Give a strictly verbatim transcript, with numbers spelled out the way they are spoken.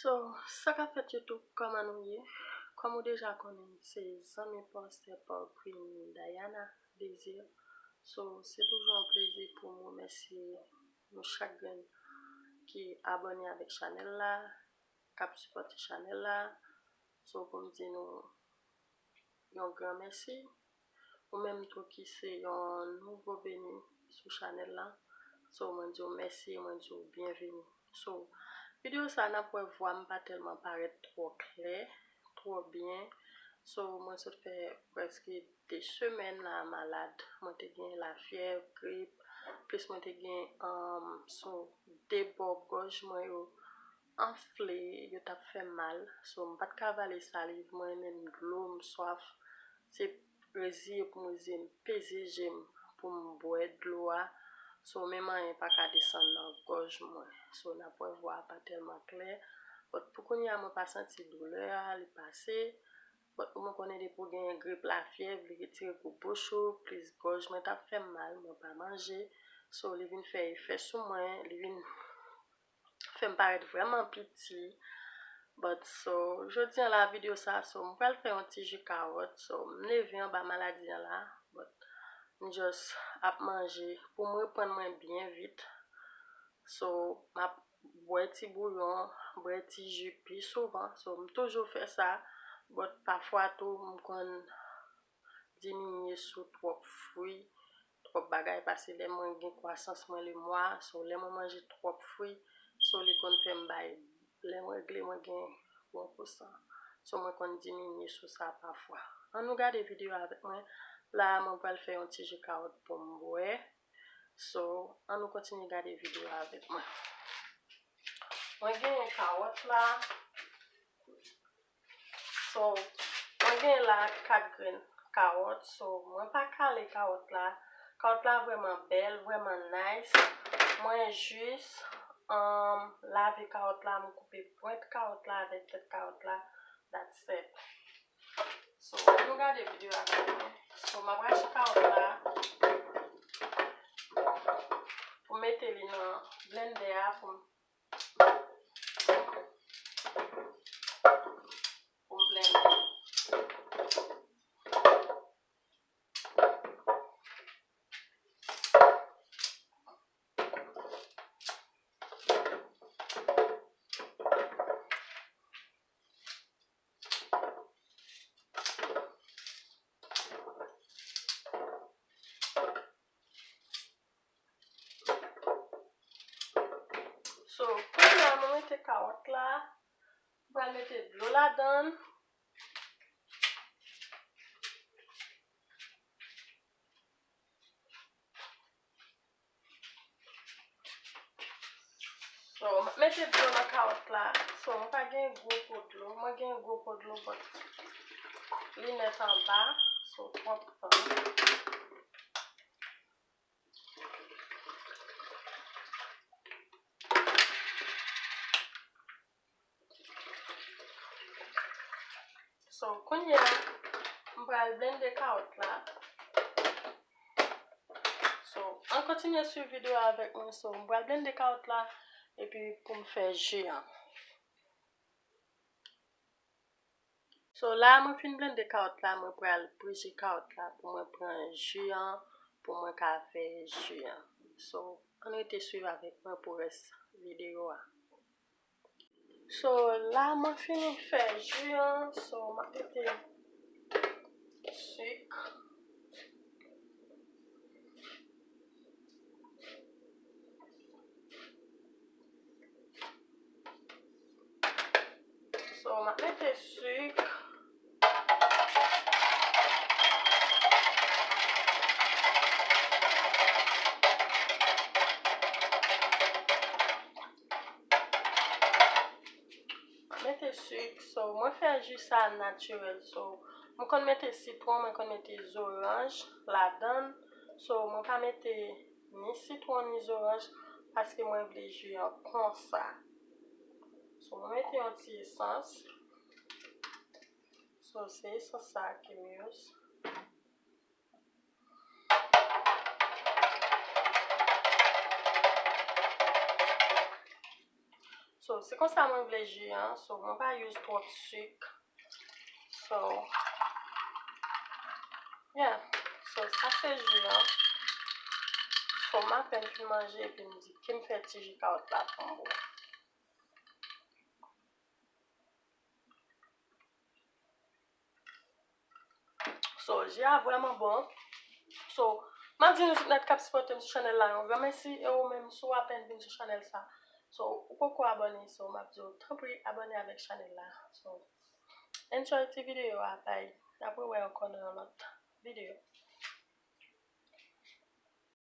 So, sa k ap fèt YouTube, kòman nou ye? Kòm ou deja konnen, se zanmi pastè Paul Queen Diana Désir. So, se toujou yon plezi pou m remèsye nou chak grenn ki abòne avèk chanèl la, k ap sipòte chanèl la. So, pou m di nou yon gran mèsi. Ou menm tou ki se yon nouvo veni sou chanèl la. So, mwen di w mèsi e mwen di w byenveni. So, videyo sa a, n ap wè vwa m pa tèlman parèt twò klè, twò byen. So, mwen sot fè prèske de semèn la malad. Mwen te gen lafyèv, grip, plis mwen te gen, um, so, de bò gòj mwen yo anfle, yo t ap fè m mal. So, m pa t ka vale saliv mwen, menm dlo, m swaf. Se reziye pou m reziye, m peze je m pou m bwè dlo a. So, menm anyen pa ka desann nan gòj mwen. So, n ap wè vwa a pa tèlman klè. But pou kounye a, mwen pa santi doulè a, li pase. But mwen konnen depi w gen grip, lafyèv, li retire gwo bouch ou, plis gòj mwen t ap fè m mal, mwen pa manje. So, li vin fè efè sou mwen, li vin fè m parèt vrèman piti. But so, jodi a la videyo sa, so, m pral fè yon ti ji kawòt. So, m leve anba maladi an la, but m just ap manje pou m reprann mwen byen vit. So, m ap bwè ti bouyon, bwè ti ji pi souvan. So, m toujou fè sa, but pafwa tou, m konn diminye sou twòp fwi, twòp bagay, paske lè mwen gen kwasans mwen lemwa, so lè mwen manje twòp fwi, so li konn fè m bay, lè m regle mwen gen gwo pousan. So mwen konn diminye sou sa pafwa. An nou gade videyo avèk mwen. La a mwen pral fè yon ti ji kawòt pou m bwè. So, an nou kontinye gade videyo avèk mwen. Mwen genyen kawòt la. So, mwen gen la kat grenn kawòt. So, mwen pa kale kawòt la. Kawòt la vrèman bèl, vrèman nice. Mwen jis, um, lave kawòt la, m koupe pwent kawòt la avèk tèt kawòt la. That's it. So, nou gade videyo avèk mwen. So, m ap rache kawòt la pou m mete li nan blendè a pou m pou m blende. So, kounye a mwen mete kawòt la. Mwen pral mete dlo ladan l. So, m ap mete dlo nan kawòt la. So, mwen pa gen gwo po dlo. Mwen gen gwo po dlo, but li nèt anba. So, twòp tan. So, kounye a, m pral blende kawòt la. So, ann kontinye swiv videyo a avèk mwen. So, m pral blende kawòt la, epi pou m fè ji an. So, la a mwen fin blende kawòt la, mwen pral bouji kawòt la pou mwen pran ji an, pou mwen ka fè ji an. So, ann rete swiv avèk mwen pou rès videyo a. So, la mwen fini fè ji an, so, m ap mete sik. So, m ap mete sik. Mete sik. So, mwen fè ji sa natirèl. So, mwen konn mete sitwon, mwen konn mete zoranj ladan l. So, mwen pa mete ni sitwon, ni zoranj, paske mwen vle ji an konsa. So, mwen mete yon ti esans. So, se esans sa a ki m use. So, Se konsa mwen vle ji an, so mwen pa use twòp sik. So, yeah. So, sa se ji an. So, m apèn fin manje epi m di, ki m fè ti ji kawòt la pou m bwè. So, ji a vrèman bon. So, m ap di nou tout nèt k ap sipòte m sou chanèl la, yon gran mèsi. E ou menm, si w apèn vin sou chanèl sa, so, ou poko abòne, so, m ap di w, tanpri, abòne avèk chanèl la. So, enjoy ti videyo a, bye. N ap rewè ankò nan yon lòt videyo.